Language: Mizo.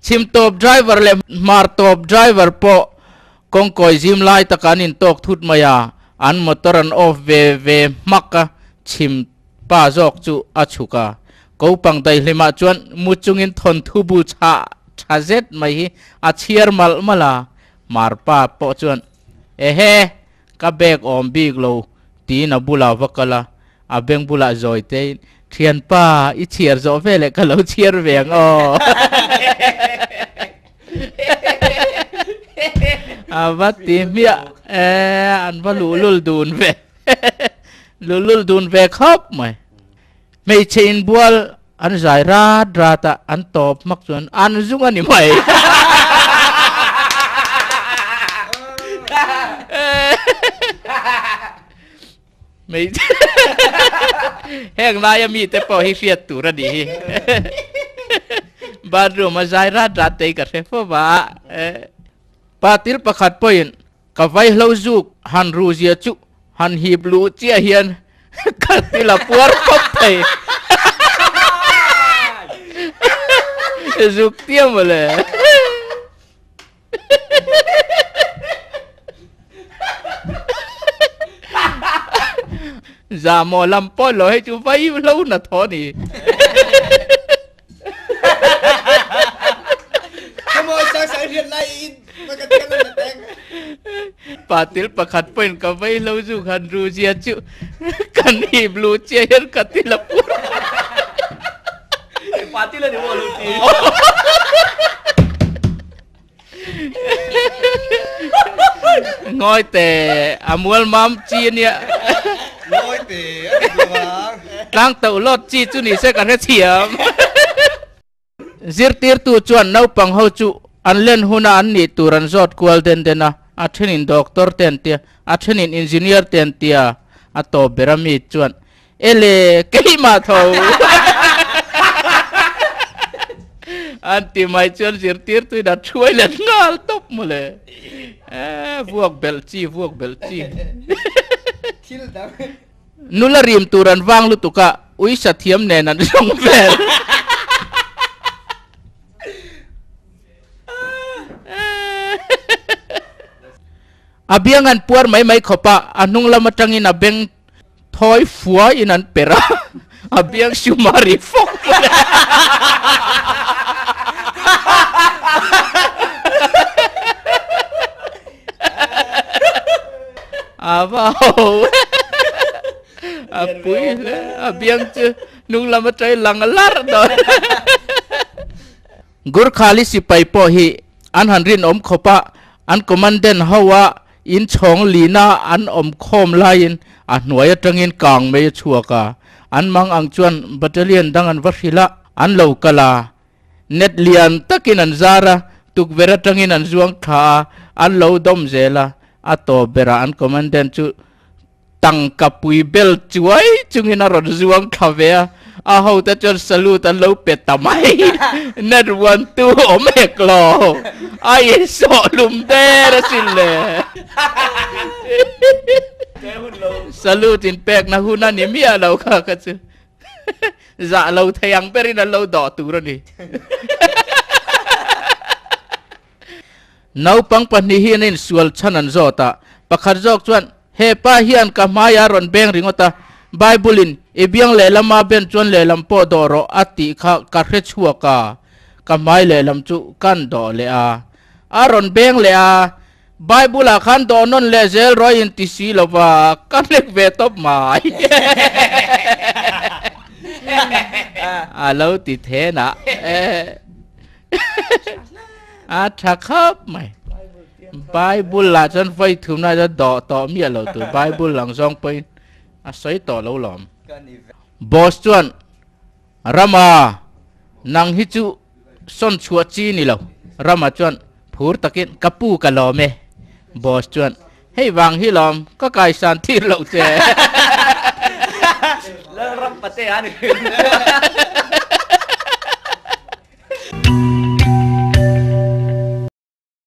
Chhim tawp driver leh hmar tawp driver pawh kawngkawi zim lai taka an intawk thut mai a, an motor an off ve ve hmak a, chhim pa zawk chu a chhuk a. Kopang daihlimah chuan mu chungin thawnthu bu chhah tha zet mai hi a chhiar malh malh a, hmar pa pawh chuan, Ehe, ka bag awm bik lo tiin a bulah va kal a, A beng bulah zawi tein, Thianpa, i chhiar zawh veleh ka lo chhiar ve ang aw. A va ti hmiah e, an va luhlul dun ve. Luhlul dun ve khawp mai. Hmeichhe inbual an zai rat rat a, an tawp hmak chuan an zung a ni mai. Heng laia mite pawh hi hriat tur a nih hi. Bathroom a zai rat rat te hi ka hre fo va. Patil pakhat pawhin ka vaihlo zuk han ru zia chu han hip luh chiah hian ka til a puar khawp thei. Zuk tia mawle. Za maw lam pawh lo hei chu vai hlo na thaw ni. Patil pakhat pawhin ka vai hlo zu khan ru zia chu kan hip lu chiah hian ka ti la pur. Patil a ni maw lo ti. Ngawi te a mual mam chi ania. Ngawi te a ni lo ang. Tlang tauh lawt chi chu ni se ka hre thiam. Zirtirtu chuan naupang ho chu an len huna an nih tur an zawt kual den den a, a thenin doctor te an tia, a thenin engineer te an tia, a tawp ber a mi chuan Ele, keimah tho! An ti mai chuan zirtirtuin a thuai let nghal tawp mawle. Eh, vuak belh chi, vuak belh chi. Thil dang. Nula rim tur an vang lutuk a, uisa thiam nen an zawng vel. A biang an puar mai mai khawp a, a hnung lam atangin a beng Thawi fua in an per a, a biang sum a ri fawk mai. A va ho a pui hle, a biang chu hnung lam atangin lang larh dawn. Gurkhali sipai pawh hi an han rinawm khawp a, an commandant ho a In chhawng lina an awm khawm laiin a hnuai atangin kang mai a chhuak a, an mang ang chuan battalion dang an va hrilh a, an lo kal a, net lian takin an zar a, tukverh atangin an zuang tha a, an lo dawm zel a, a tawp berah an commandant chu tangka pui bel chuai chungin a rawn zuang thla ve a, a hote chuan salute an lo pe ta mai, net vuantu awm hek lo, a insawh lum der asin le. Salute in pekna hun a ni miah lo kha kha chu zah lo thei ang berin an lo dawh tur a ni. Naupang pahnih hi an insual chhan an zawt a, pakhat zawk chuan, He pa hian ka hmaiah rawn beng ringawt a, Bible-in i biang lehlama ben chuan lehlam pawh dawh rawh a tih kha ka hre chhuak a, ka hmai lehlam chu kan dawh leh a. A rawn beng leh a, Bible-ah khan dawh nawn leh zel rawh a inti si lo va, ka hnek ve tawp mai. A lo ti then a. A tha khawp mai. Bible lah chuan vawi thumna chuan dawh tawh miah lo tur Bible lang zawng pawhin a sawi tawh lo lawm. Boss chuan Rama nang hi chu sawn chhuah chi ni lo. Rama chuan phur takin ka pu ka lawm e. Boss chuan hei vang hi lawm ka kaisan thir loh che. Lalram pate a ni.